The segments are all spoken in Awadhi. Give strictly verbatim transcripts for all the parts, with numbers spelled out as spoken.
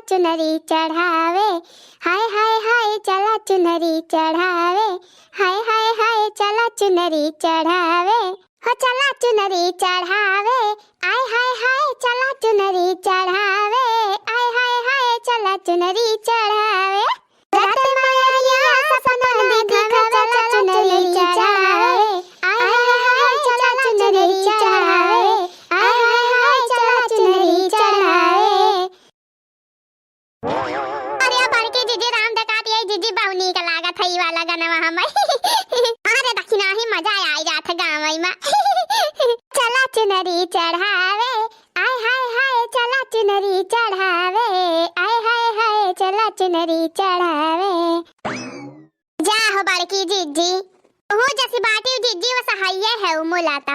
चुनरी चढ़ावे, हाय हाय हाय चला चुनरी चढ़ावे, हाय हाय हाय चला चुनरी चढ़ावे, हो चला चुनरी चढ़ावे, आय हाय हाय चला चुनरी चढ़ावे, आय हाय हाय चला चुनरी चढ़ावे। रात मयरिया सपना दिखावे, चला चुनरी चढ़ावे, आय हाय हाय चला चुनरी चढ़ावे, आय हाय हाय चला चुनरी चढ़ावे। अरे बड़की जिज्जी, राम धकात यही जिज्जी, बहुत नीक लागत है ई वाला गनवा हमें। अरे दखिनही मजा आई जात है गाँव में। चला चुनरी चढ़ावे, आय हाय हाय चला चुनरी चढ़ावे, आय हाय हाय चला चुनरी चढ़ावे। जा हो बड़की जिज्जी, तू जैसी बाटी जिज्जी वो सहाइये है उ मुलाता।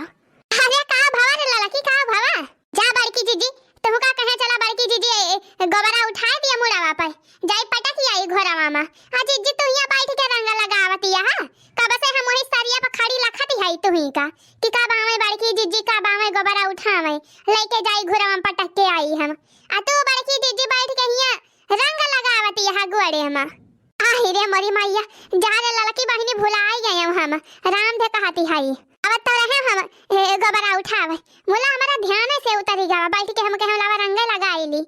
अरे का भवा रे ललकी, का भवा? जा बड़की जिज्जी, तू का कहे चला बड़की जिज्जी, ए, ए, गोबरा उठाए दिया मुड़ावा पर, जाई पटक आई घोरावा मा। आ जिज्जी तू हियाँ बैठ के रंग लगावती है, कब से हम वही सरिया पर खड़ी लखत है तू ही का कि का बावे बड़की जिज्जी, का बावे गोबरा उठावे, लेके जाई घोरावा पटक के आई हम। आ तू बड़की जिज्जी बैठ के हियाँ रंग लगावती है गोड़े मा। आही रे मोरी मैया, जा रे ललकी बहिनी भुलाई गए हम, राम धकात हई। अब तो रहे हम, ए, गोबरा उठावे, मुला हमारा ध्यान से उतरी गवा, बैठ के हम कहे लावा रंगे लगाई ली।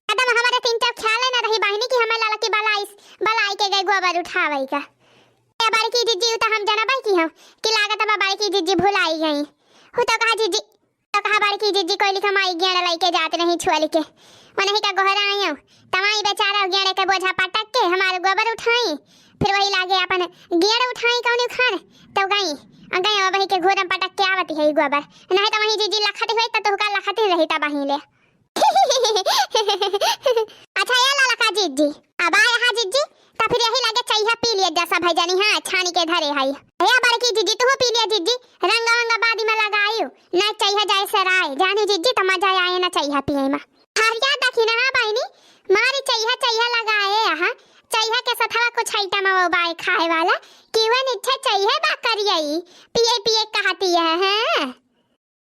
कदम हमारे तीन चार ख्याल न रही बहिनी कि हमें ललकी बलाई, बलाई के गई गोबर उठावे का। ए बड़की जिज्जी, उ तो हम जनबै की हम कि लागत बा बड़की जिज्जी भुलाई गई। हु तो कहा जिज्जी, तो कहा बड़की जिज्जी कोई लिखा माई गेड़ लइके जात नहीं छुअल के। वनही का गोहरा आयो, तमाई बेचारा गेड़े के बोझा पटक के हमार गोबर उठाई, फिर वही लागे अपन गेड़ उठाई कौनी खान, तो गई, गई वही के घोरम पटक के आवती है ई गोबर। नहीं तो वही जिज्जी लखत हुई तो तुहका लखत ही रही तब वहीं ले। अच्छा, ए ललका जिज्जी, अब आए हा जिज्जी, त फिर यही लगे चइहा पी लिया जा सब है जनी, हाँ, छानी के धरे हई। ए बड़की जिज्जी, तू पी लिया जिज्जी, रंग वंग बादी में लगायू, ना चइहा जाए सराय, जानी जिज्जी, त मजा आए ना चइहा पिए में। हरिया देखी ना, हाँ बहिनी, मारी चइहा, चइहा लगाए, हाँ, चइहा के सथवा कुछ item वो बाय खाए वाला, कि वह निच्छे चइहे बा करियई, पिए पिए कहती है, हाँ।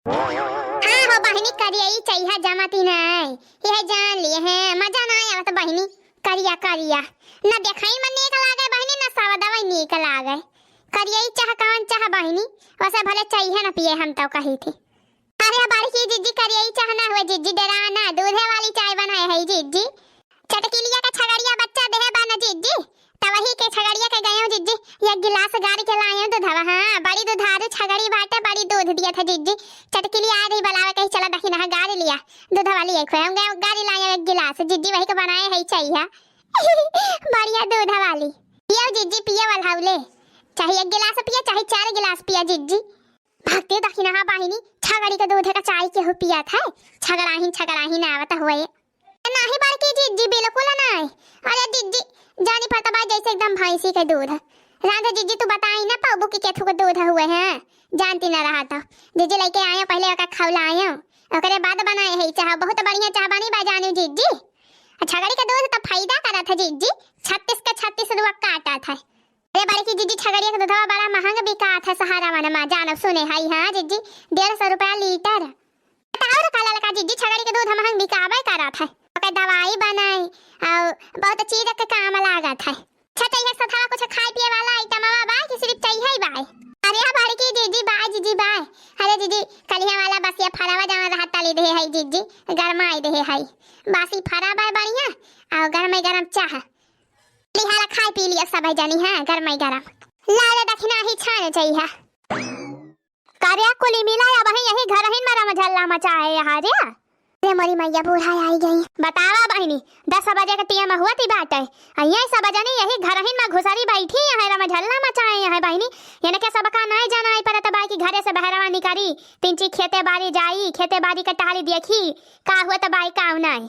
हाँ हो बहिनी, करिया ई चइहा जमती नाय, यह जान लिए हैं, मजा ना आवत बहिनी, करिया करिया, न देखाई में नीक लागे बहिनी, न सवदवा नीक लागे। करिया ई चाह कौन चाह बहिनी, वैसे भले चइहे न पिए, हम तो कही थी। अरे बड़की जिज्जी, करिया ई चाह ना हुए जिज्जी, डेरा ना, दूधे वाली चाय बनाए है जिज्जी। चटकिलिया का छगड़िया बच्चा देहे बा न जिज्जी, त वही के छगड़िया के गयो जिज्जी, एक गिलास गार के लायो दूधवा। हाँ, बड़ी दुधारू छगड़ी बाटे, बड़ी दूध दिया था जिज्जी। चटकिलिया आ रही बलावे, कही चला दखिनहा गार लिया, दूधवा लिए खुए। हम गए गार लायो एक गिलास जिज्जी, वही के बनाए है चइहा। बढ़िया दूध वाली। पियो जिज्जी, पियो वाला ले, चाहे एक गिलास पियो, चाहे चार गिलास पियो जिज्जी। भक्ति दखिनहा बहिनी, छगड़ी के दूध का चाय केहू पियत है? छगड़ाहिन, छगड़ाहिन आवत हुए। नाही बड़की जिज्जी, बिल्कुल नाही। अरे जिज्जी, जानी पड़ता बा जैसे एकदम भैंसी के दूध। रांधे जिज्जी, तू बताई ना पाबू कि केथू के दूध हुए हैं, जानती ना रहा तो। जिज्जी लेके आयो, पहले ओका खौलायो, ओकरे बाद बनाए है चाह। बहुत बढ़िया चाह बनी बा जानू जिज्जी। आ छगड़ी के दूध तो फायदा करत है जिज्जी, छत्तीस के छत्तीस रुआ काटत है। अरे बड़की जिज्जी, छगड़िया के दूधवा बड़ा महंग बिकात है सहारा वन मा, जानब सुने हई। हाँ जिज्जी, डेढ़ सौ रुपया लीटर। बताओ रे का ललका जिज्जी, छगड़ी के दूध महंग बिकाबे करत है, ओकर दवाई बनाई और बहुत चीज के काम लागत है। अच्छा, तो यह सथवा कुछ खाए पिए वाला item बा कि सिर्फ चइहे ही बाय? अरे बड़की जिज्जी बाय, जिज्जी बाय। अरे जिज्जी, कलिया वाला बसिया फरावा जमा रहा तली देहे हई जिज्जी, गरमाई देहे हई। बासी फरा बाय बढ़िया और गरमे गरम चाह। लिहाला खाए पी लिया सब है जनी, हाँ, गरमे गरम। लाल दखिनही छान जइहा। करे कुली मिला या वही यही घरहिन में रमझल्ला मचाए यहाँ रे। रे मोरी मैया, बूढ़ा आई गई। बतावा बहिनी, दस बजे के टीम हुआ थी बाटे, आ ये सब जनी यही घरहिन में घुसरी बैठी यहाँ रमझल्ला मचाए यहाँ बहिनी। इनके सबका नाय जनाई परत बाय कि घरे से बहरवा निकरी, तिनची खेते बारी जाई, खेते बारी के टहली देखी का हुआ त बाय का नाय।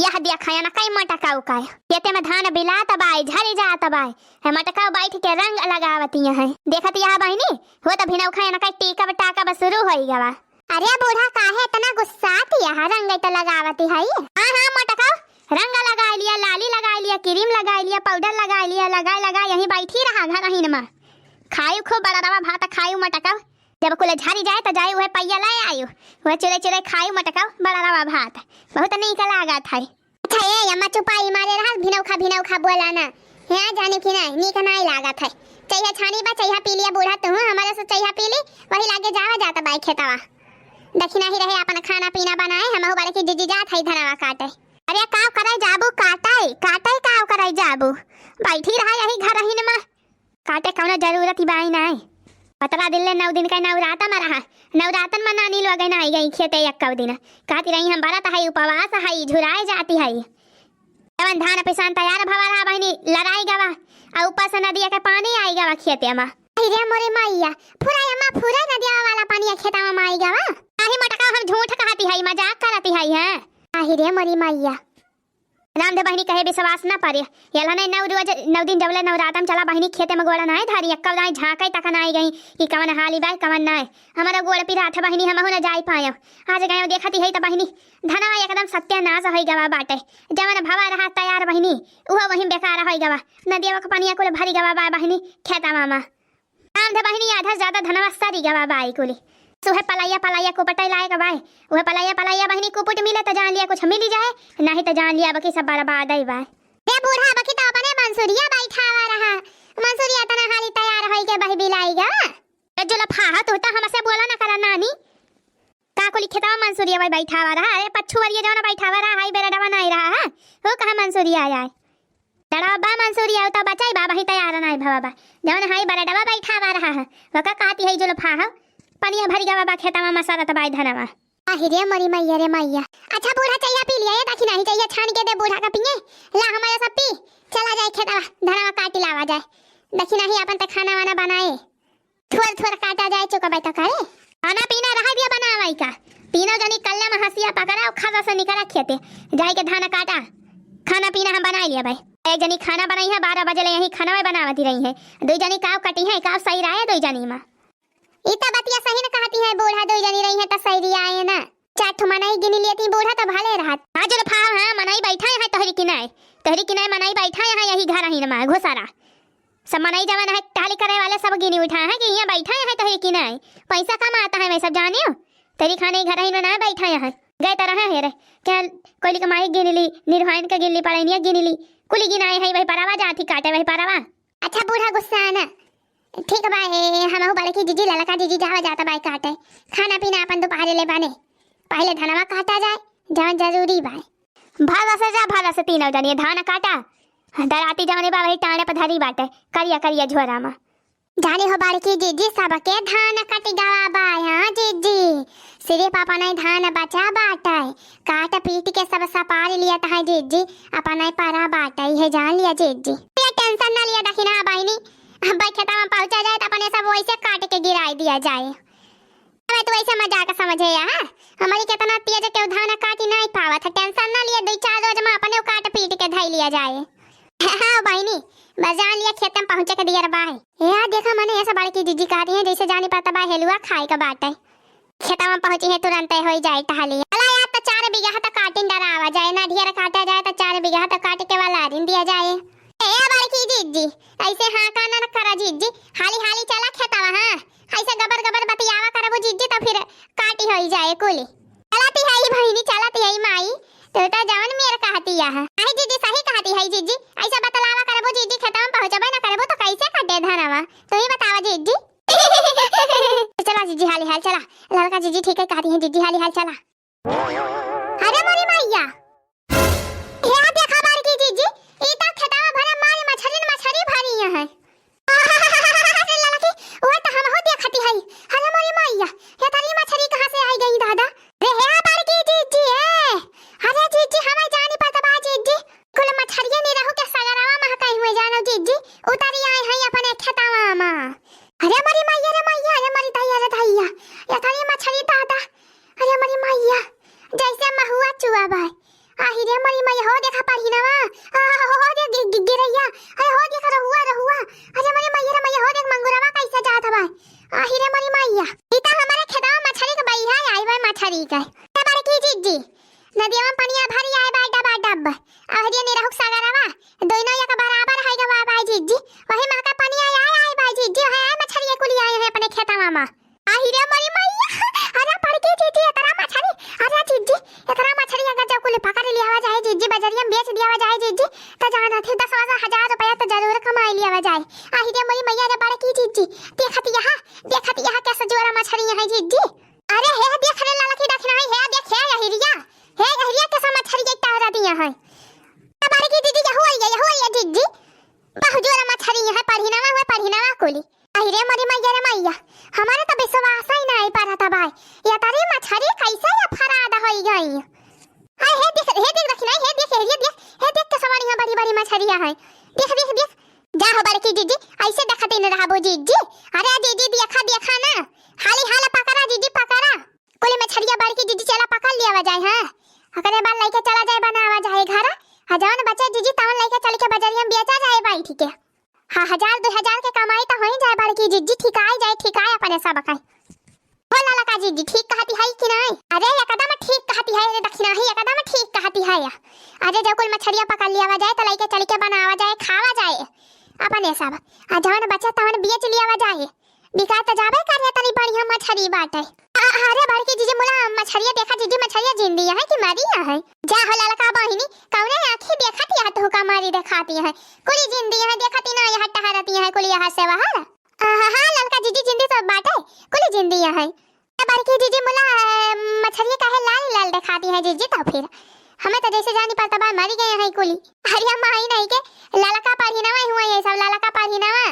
यह देखा या ना कई मटकाऊ का, खेते में धान बिलात बाय, झरी जात बाय, है मटकाऊ बैठ के रंग लगावती है। देखत यह बहिनी, हो त भिनौखा या ना कई टीकब टाकब शुरू होई गवा। अरे बूढ़ा, काहे इतना गुस्सात यह, रंग तो लगावती है। हाँ हाँ मटकाऊ, रंग लगा लिया, लाली लगा लिया, क्रीम लगा लिया, पाउडर लगा लिया, लगा लगा यहीं बैठी रहा घरहिन में। खायू खूब बड़ा रवा भात खायू मटकाऊ, जब कुल झरी जाए त जाए उहे पइया ले आयु, उहे चुरे चुरे खायु मटकाऊ बड़ा रवा भात, बहुत नीक लागत है। अच्छा ए अम्मा, चुपाई मारे रहा, भिनौखा भिनौखा बोला ना। यहाँ जाने की नहीं, नीक नहीं लागत है। चइहा छानी बा, चइहा पी लिया बूढ़ा, तू हमारे से चइहा पी ली, वही लागे जावा जाता बाई खेतवा। दखिना ही रहे अपन खाना पीना बनाए, हमहू बड़की जिज्जी जात है धनवा काटे। अरे काव करे जाबू काटे, काटे काव करे जाबू, बैठी रहा यही घर ही नमा। काटे कौनो जरूरत ही बाई नाय। पतरा दिन ले नौ दिन का नवरातन मा रहा। नवरातन मा नानी लोग नाई गई खेते एक्कौ दिन। कहती रही हम बरत हई, उपवास हई, झुराए जाती हई। जवन धान पिसान तैयार भवा रहा बहिनी, लड़ाई गवा। आ ऊपर से नदिया के पानी आई गवा खेते मा। अरे मोरे मैया, फुराए मा फुराए नदिया वाला पानी खेतवा मा आई गवा। नाही मटका, हम झूठ कहती हई, मजाक करती हई, हैं? अरे मोरी मैया। रामधे बहिनी कहे विश्वास न परे। यलहने नौ रोज, नौ दिन जबले नवरातन चला बहिनी, खेते मा गोड़ा नाय धारी, एक्कौ दाई झांके तक नाय गई कि कवन हाली बाय, कवन नाय। हमारा गोड़ पिरात है बहिनी, हमहू न जाई पायब। आज गयो देखती है त बहिनी, धनवा एकदम सत्यानाश होई गवा बाटे। जवन भवा रहा तैयार बहिनी, उहो वहीं बेकार होई गवा। नदिया के पनिया कुल भरी गवा बा बहिनी, खेतवा मा। रामधे बहिनी आधा से ज्यादा धनवा सरी गवा बाई कुली। उहे पलैया पलैया कुपटै लायक बाय। उहे पलैया पलैया बहिनी कुपुट मिले त जान लिया कुछ मिली जाए, नहीं त जान लिया बकी सब बर्बाद ही बाय। रे बूढ़ा, बकी त अपने मंसूरिया बैठावा रहा। मंसूरिया इतना हाली तैयार होई के बही बिलाई गवा। ए जुलफा, तू त हमसे बोला ना करा नानी। का कुली खेतवा मंसूरिया बाई बैठावा रहा? अरे पच्छुवरिया जवन बैठावा रहा, हाई बेरडवा नहीं रहा है। हो कहा मंसूरिया आय? डड़वा बा मंसूरिया, उ त बचाई बा, वही तैयार नाय भवा बा। जवन हाई बरडवा बैठावा रहा है, वका कहती है जुलफा हो, पनिया भरी गवा बा खेतवा मा सरत बाई धनवा। आहि रे मोरी मैया रे मैया। अच्छा बूढ़ा चइहा पी लिया, ये दखिना ही चइहा छान के दे बूढ़ा का पिए। ला हमारे सब पी, चला जाए खेतवा, धनवा काटी लावा जाए। दखिना ही अपन त खाना वाना बनाए। थोर थोर काटा जाए चुका बैठा करे। खाना पीना रहा दिया बनावाई का। तीनों जनी कल्ला मा हंसिया पकड़ा और खजा से निकला खेते। जाए के धान काटा। खाना पीना हम बनाई लिया भाई। एक जनी खाना बनाई है, बारह बजे ले यही खाना में बनावती रही है। दुई जनी काव कटी है, काव सही रहा है दुई जनी मा। ई त बतिया सही न कहती है बूढ़ा, दुई जनी रही है त सही रिया है ना। चार ठो मनई गिनी लेती बूढ़ा त भले रहत। हाँ जुलफा, हाँ मनई बैठा है तोहरी किनाए। तोहरी किनाए मनई बैठा है यही घर ही मा घुसारा। सब मनई जवन है, टहली करे वाले सब गिनी उठाए हैं कि यहाँ बैठा है तोहरी किनाए। पैसा कमाता है मैं सब जानियो। तेरी खाने घर ही ना बैठा है। गए तरह है रे। क्या कोयली के माई गिन ली, निर्वाहन के गिन ली, पड़ैनिया गिन ली। कुली गिनाए है वही परवा जाती काटे वही परवा। अच्छा बूढ़ा गुस्सा ना। ठीक बा, ए, हमहू बड़की जिज्जी ललका जिज्जी जावा जाता बाई काटे। खाना पीना अपन दोपहरे ले बने। पहले धनवा काटा जाए, जवन जरूरी बाय। भला से जा, भला से तीनों जनिए धान काटा। दराती जवने बा वही टाणे पर धरी बाटे, करिया करिया झोरा मा। जाने हो बड़की जिज्जी, सबके धान कट गवा बा, हाँ जिज्जी। सिर्फ अपने धान बचा बाटे। काट पीट के सब सपार लिया त है जिज्जी, अपने परा बाटे, ये जान लिया जिज्जी। ये टेंशन ना लिया दखिना बहिनी, अब खेतवा मा पहुँचा जाए त अपने सब वैसे काट के गिराई दिया जाए। अबे तू ऐसे मजाक समझे या, हाँ? हमारी कितना तेज केहू धान काटी नहीं पावत है, टेंशन ना लिए, दुई चार रोज मा अपने काट पीट के धई लिया जाए। हाँ बहिनी, बस जान लिया खेत मा पहुँचे के दियर बाय। या देखा मने ऐसा बड़की जिज्जी कहती है जैसे जानी पड़ता बा हेलुआ खाए का बाटे। खेतवा मा पहुँची है तुरंते होई जाए टहली। अला यार त चार बीघा त काटिन डरावा जाए, ना ढेर काटा जाए त चार बीघा त काट के वाला रिन दिया जाए। ए बड़की जिज्जी, ऐसे हाँ का ना करा जिज्जी, हाली हाली चला खेतवा, हाँ। ऐसे गबर गबर बतियावा करबू जिज्जी त फिर काटी होई जाए कुली। चलती है ई बहिनी, चलती है ई माई, तू त जवन मेर कहती है। अहे जिज्जी सही कहती है जिज्जी, ऐसे बतलावा करबू जिज्जी खेतवा मा पहुँचबे ना करबू त कैसे कटे धनवा, तू ही बतावा जिज्जी। चला जिज्जी हाली हाल चला, ललका जिज्जी ठीक है कहती है जिज्जी हाली हाल चला। अरे मोरी मैया, हे देखा बड़की जिज्जी, ई त खेतवा भरे मारी मछरी न मछरी भरी है। अरे ललकी, वो त हमहू देखती है। अरे मोरी मैया, ये तरी मछरी कहाँ से आई गई दादा? रे हे बड़की जिज्जी, ए। अरे जिज्जी, हमें जानी पड़ता बा जिज्जी। कुल मछरिये निरहू के सगरवा महकाई हुए जानो जिज्जी। उतरी आए हैं अपने खेतवा मा। अरे मोरी मैया रे मैया, अरे मोरी दैया रे दैया। ये तरी मछरी दादा। अरे मोरी मैया, जैसे महुआ चुआ बाय। आहि रे मोरी मैया, हो देखा पढ़िनवा। आ, हो, हो, हो देख गि-, गि-, गिरैया। अरे हो देख रहुआ, रहुआ। अरे मोरी मैया रे मैया, हो देख मंगुरवा कैसे जात बाय। आहि रे मोरी मैया, ई त हमारे खेतवा मछरी के बइहा आई बाय मछरी के। ए बड़की जिज्जी, नदिया मा पनिया भरी आए बाय डबा डब। आहि रे निरहुक सगरवा, दोनों एक बराबर है गवा बाय जिज्जी। वही महका पनिया आए, आए बाय जिज्जी, वही आए मछरिये कुली आए हैं अपने खेतवा मा। आही रे मोरी मैया, अरे बड़की जिज्जी, एतना मछरी, अरे जिज्जी, एतना मछरी अगर जब कुल पकड़ लियावा जाए जिज्जी, बजरिया में बेच दियावा जाए जिज्जी, त जाना थे दस बारह हजार रुपया त जरूर कमाई लियावा जाए। आही रे मोरी मैया, अरे बड़की जिज्जी, देखत यहाँ, देखत यहाँ कैसे जोरा मछरी है जिज्जी। अरे हे देख रे ललकी दखिनही, हे देख, हे अहिरिया, हे अहिरिया कैसे मछरी के टहरा दिया है। बड़की जिज्जी, यहू आइया, यहू आइया जिज्जी, बहुत जोरा मछरी है, पढ़ी नवा हुए, पढ़ी नवा कुली। अरे मोरी मैया रे मैया, हमारे तो विश्वास ही नहीं पड़त भाई, ये तरी मछरी कैसे ये फराद होई गई। अरे हे देख, हे देख दखिनही, हे देख, हे देख, हे देख के सवारी यहाँ बड़ी बड़ी मछरिया है। देख, देख, देख। जा हो बड़की जिज्जी, ऐसे देखते न रहबो जिज्जी। अरे जिज्जी देखा, देखा ना, हाली हाल पकड़ा जिज्जी, पकड़ा। कुल मछरिया बड़की जिज्जी चला पकड़ लियावा जाए, हाँ। ओकरे बाद लइके चला जाए बनावा जाए घर। आ जवन बचे जिज्जी तवन लइके चल के बजरिया में बेचा जाए बैठ के। हाँ, हजार दो हजार के कमाई त होई जाए बड़की जिज्जी, ठिकाई जाए, ठिकाए अपने सब कहीं। हो ललका जिज्जी, ठीक कहती है कि नहीं? अरे एकदम ठीक कहती है रे दखिनही, एकदम ठीक कहती है या। अरे जब कुल मछरिया पकड़ लियावा जाए त लइके चल के बनावा जाए, खावा जाए अपने सब। आ जवन बचे तवन बेच लियावा जाए। बिका त जाबे करे, तनी बढ़िया मछरी बाटे। आ, अरे बड़की जिज्जी मुला मछरिया देखा जिज्जी, मछरिया जिंदी है कि मरी है? जा हो ललका बहिनी, कौने आँखी देखत यह तुहका मरी देखाती है? कुली जिंदी है, देखती ना यहाँ टहरती है कुली यहाँ से वहर। आ, हाँ, हाँ, ललका जिज्जी जिंदी तो बाटे, कुली जिंदी है। त बड़की जिज्जी मुला, अ, मछरिया काहे लाल लाल देखाती है जिज्जी? तो फिर हमें तो जैसे जानी पड़ता बा मरी गए हैं कुली। अरे माई नहीं के ललका पढ़ी नवा हुआ ये सब, ललका पढ़ी नवा।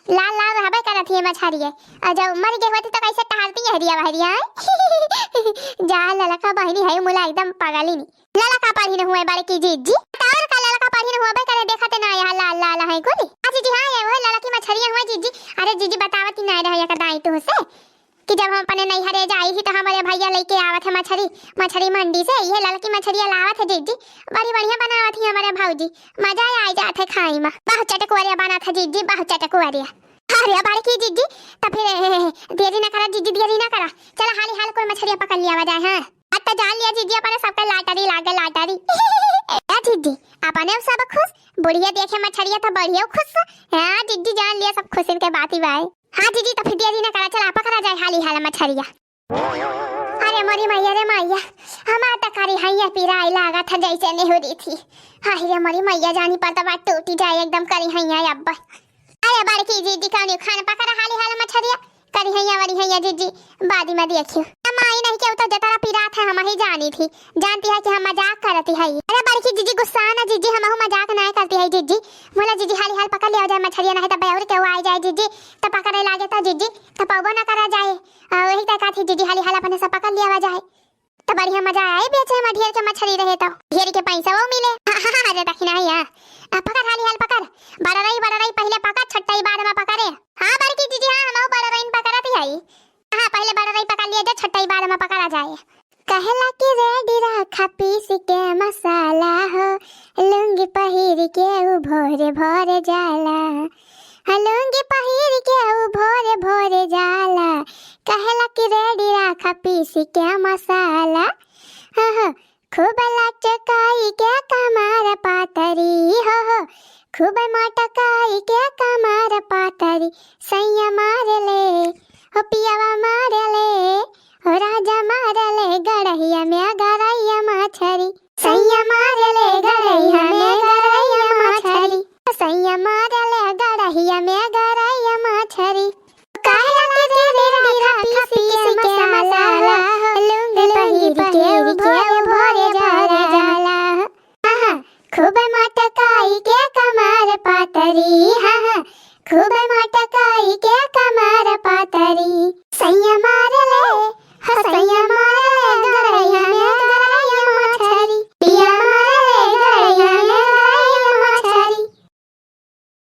लाल लाल रहबे करत ही मछरिये। आ जब मर गए होती तो कैसे टहरती है हरिया बहरिया, हैं? जा ललका बहिनी है मुला एकदम पगली नी। ललका पढ़ी न हुए बड़की जिज्जी। टावर का ललका पढ़ी न हुए बे करे देखते ना यहाँ लाल लाल है कुली। आ जिज्जी हाँ ये वही ललकी मछरिया हुए जिज्जी। अरे जिज्जी बतावती ना रहे एक दाई तू से कि जब हम अपने नैहरे जाई ही तो हमारे भैया लेके आवत है मछरी, मछरी मंडी से। ये ललकी मछरिया लावत है जिज्जी, बड़ी बढ़िया बनावत ही हमारे भौजी। मजा आ जात है खाई में। बहुत चटकुआरिया बनत है जिज्जी, बहुत चटकुआरिया। अरे बड़की जिज्जी, त फिर, ए, ए, ए, देरी ना करा जिज्जी, देरी ना करा। चला हाली हाल कोई मछरिया पकड़ लियावा जाए, हाँ। अब त जान लिया जिज्जी, अपने सबके लाटरी लागे, लाटरी। ए जिज्जी, अपने सब खुश, बुढ़िया देखे मछरिया त बढ़िया खुश। हाँ जिज्जी, जान लिया सब खुश इनके बाती बाए। हाँ जिज्जी, त फिर देरी ना करा, चला पकड़ा जाए हाली हाल मछरिया। अरे मोरी मैया रे मैया, हमार त करी हैया पिराई लागत है जैसे नेहुरी थी। हाय रे मोरी मैया, जानी पर त बात टूटी जाए एकदम करी हैया अब। अरे बड़की जिज्जी कौनी खान पकड़ा हाली हाल मछरिया, करी हैया वरी हैया जिज्जी, बादी में देखियो। हम आई नहीं के तो जतरा पिरात है हम ही जानी थी, जानती है कि हम मजाक करती है। अरे बड़की जिज्जी गुस्सा ना जिज्जी, हम मजाक ना करती है जिज्जी। मुला जिज्जी हाली हाल पकड़ लिया जाए मछरिया, नहीं तो बयाउर के वो आ जाए जिज्जी, तो पकड़े लागे तो जिज्जी, तो पौबो ना करा जाए। आ, वही तय काथी जिज्जी हाली हाल अपने सब पकड़ लियावा जाए। तो बढ़िया मजा आए, बेचे में ढेर के मछरी रहे तो ढेर के पैसा वो मिले। हाँ, हाँ, हाँ, अरे दखिनही है। आ, पकड़ हाली हाल पकड़। बड़ा रही, बड़ा रही पहले पकड़, छट्टा ही बाद में पकड़े। हाँ, बड़की जिज्जी, हाँ, हम बड़ा रही पकड़त ही आई। हाँ, पहले बड़ा रही पकड़ लिया जाए, छट्टा ही बाद में पकड़ा जाए। कहला कि रेडी राखा पीस के मसाला हो, लुंगी पहिर के उ भोरे भोरे जाला। हाँ, लुंगी पहिर के उ भोरे भोरे जाला, कहला कि रेडी राखा पीस के मसाला। हाँ, हाँ, खूब लचकाई के कमर पातरी हो, हो, खूब मटकाई के कमर पातरी, सैया मार ले, हो पियावा मार ले, हो राजा मार ले, गड़हिया में गरैया मछरी। सैया मार ले गड़हिया में गरैया मछरी। सैया मार ले गड़हिया में गरैया मछरी। काहे के रेडी राखा पीस के मसाला, लुंगी पहिर के उ भोरे भोरे जाला। आहा, खूब मटकाई के कमर पातरी, हाँ, हाँ, खूब मटकाई